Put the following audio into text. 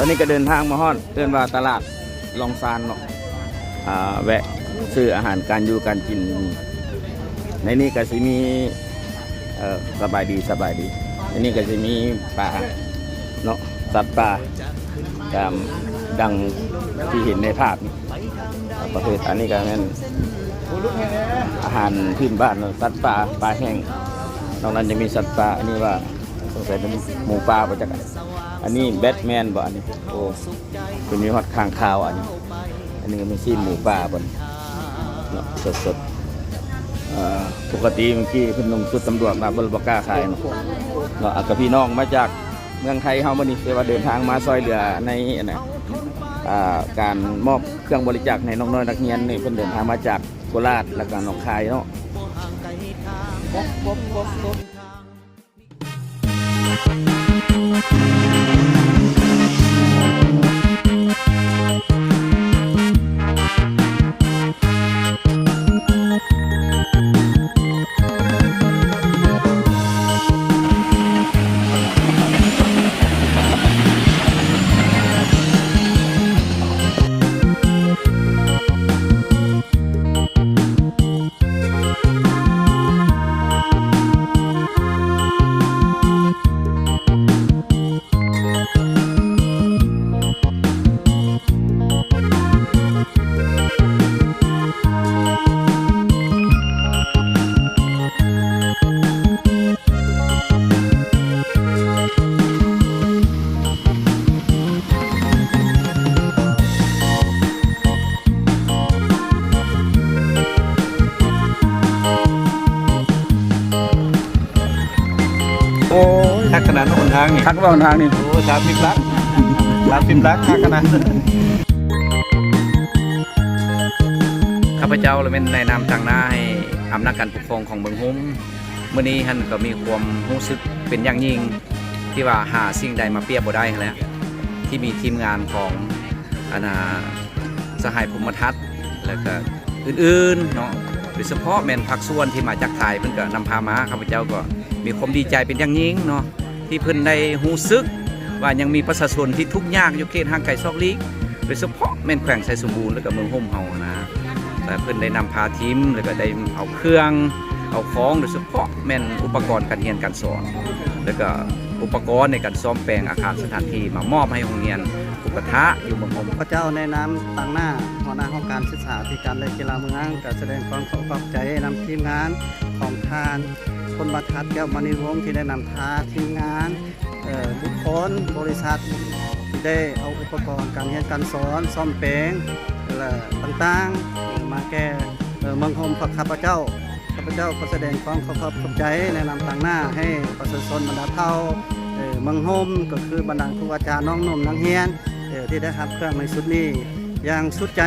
ອັນນີ້ກໍເດີນທາງມາຮອດ ເອີ້ນວ່າຕະຫຼາດລອງຊານເນາະ ອ່າ ແວະຊື້ອາຫານການຢູ່ການກິນ. ໃນນີ້ກໍຊິມີ ເອີ ສະບາຍດີ ສະບາຍດີ. ໃນນີ້ກໍຊິມີປາເນາະ ສັດປ່າ ຕາມດັ່ງທີ່ເຫັນໃນພາບນີ້ ປະເພດ ອັນນີ້ກໍແມ່ນອາຫານພື້ນບ້ານເນາະ ສັດປ່າ ປາແຫ້ງ. ນອກນັ້ນຍັງມີສັດປ່າ ອັນນີ້ວ່າ ສົງໄສເປັນໝູປ່າບໍ່ຈັກ. ອັນນີ້ແບັດແມນບໍ່ອັນນີ້? ໂອ້ ເພິ່ນມີຮອດຄ້າງຄາວອັນນີ້. ອັນນີ້ກໍມີຊີ້ນໝູປ່າເພິ່ນເນາະ ສົດໆ. ເອີ ປົກກະຕິເມື່ອກີ້ເພິ່ນນຸ່ງຊຸດຕຳຫຼວດມາ ເພິ່ນບໍ່ກ້າຂາຍເນາະ ເນາະ. ອ່າ ກໍພີ່ນ້ອງມາຈາກເມືອງໄທເຮົາມື້ນີ້ ທີ່ວ່າເດີນທາງມາຊ່ອຍເຫຼືອໃນ ອັນນະ ອ່າ ການມອບເຄື່ອງບໍລິຈາກໃຫ້ນ້ອງໆນັກຮຽນນີ້ ເພິ່ນເດີນທາງມາຈາກໂຄລາດ ແລ້ວກໍໜອງຄາຍເນາະ. ໂອ້ຍ ຄັກຂະໜາດເນາະຫົນທາງນີ້. ຄັກບໍ່ຫົນທາງນີ້? ໂອ້ ສາມສິບຫຼັກ ສາມສິບຫຼັກ ຄັກຂະໜາດ. ຂ້າພະເຈົ້າລະແມ່ນນາຍນາມຕາງໜ້າໃຫ້ອຳນາດການປົກຄອງຂອງເມືອງໂຮມ. ມື້ນີ້ຫັ້ນກໍມີຄວາມຮູ້ສຶກເປັນຢ່າງຍິ່ງ ທີ່ວ່າຫາສິ່ງໃດມາປຽບບໍ່ໄດ້ຫັ້ນແຫຼະ ທີ່ມີທີມງານຂອງ ອັນນາ ສະຫາຍພົມມະທັດ ແລ້ວກະອື່ນໆເນາະ ໂດຍສະເພາະແມ່ນພາກສ່ວນທີ່ມາຈາກໄທ ເພິ່ນກໍນຳພາມາ. ຂ້າພະເຈົ້າກໍມີຄວາມດີໃຈເປັນຢ່າງຍິ່ງເນາະ ທີ່ເພິ່ນໄດ້ຮູ້ສຶກວ່າຍັງມີປະຊາຊົນທີ່ທຸກຍາກຢູ່ເຂດຫ່າງໄກຊອກຫຼີກ ໂດຍສະເພາະແມ່ນແຂວງໄຊສົມບູນ ແລ້ວກໍເມືອງໂຮມເຮົານະ. ແລະເພິ່ນໄດ້ນຳພາທີມ ແລ້ວກໍໄດ້ເອົາເຄື່ອງເອົາຂອງ ໂດຍສະເພາະແມ່ນອຸປະກອນການຮຽນການສອນ ແລ້ວກໍອຸປະກອນໃນການສ້ອມແປງອາຄານສະຖານທີ່ ມາມອບໃຫ້ໂຮງຮຽນ ຜູ້ກະທະຢູ່ເມືອງຫົມ. ຂ້າພະເຈົ້າໃນນາມຕາງໜ້າຫົວໜ້າຫ້ອງການສຶກສາທິການ ແລະ ກິລາເມືອງ ກໍສະແດງຄວາມຂອບຂອບໃຈນຳທີມງານຂອງທ່ານ ພົນມະທັດ ແກ້ວມະນີວົງ ທີ່ໄດ້ນຳພາທີມງານ ເອີ ບຸກຄົນ ບໍລິສັດ ທີ່ໄດ້ເອົາອຸປະກອນການຮຽນການສອນ ສ້ອມແປງ ແລະ ຕ່າງໆ ເອີ ມາແກ່ ເອີ ເມືອງຫົມຂອງຂ້າພະເຈົ້າ. ຂ້າພະເຈົ້າກໍສະແດງຄວາມຂອບຂອບໃຈໃນນາມຕາງໜ້າໃຫ້ປະຊາຊົນບັນດາເຜົ່າ ເອີ ເມືອງຫົມ ກໍຄືບັນດາຄູອາຈານ ນ້ອງໜຸ່ມນັກຮຽນ ເອີ ທີ່ໄດ້ຮັບເຄື່ອງໃນຊຸດນີ້ຢ່າງສຸດໃຈ.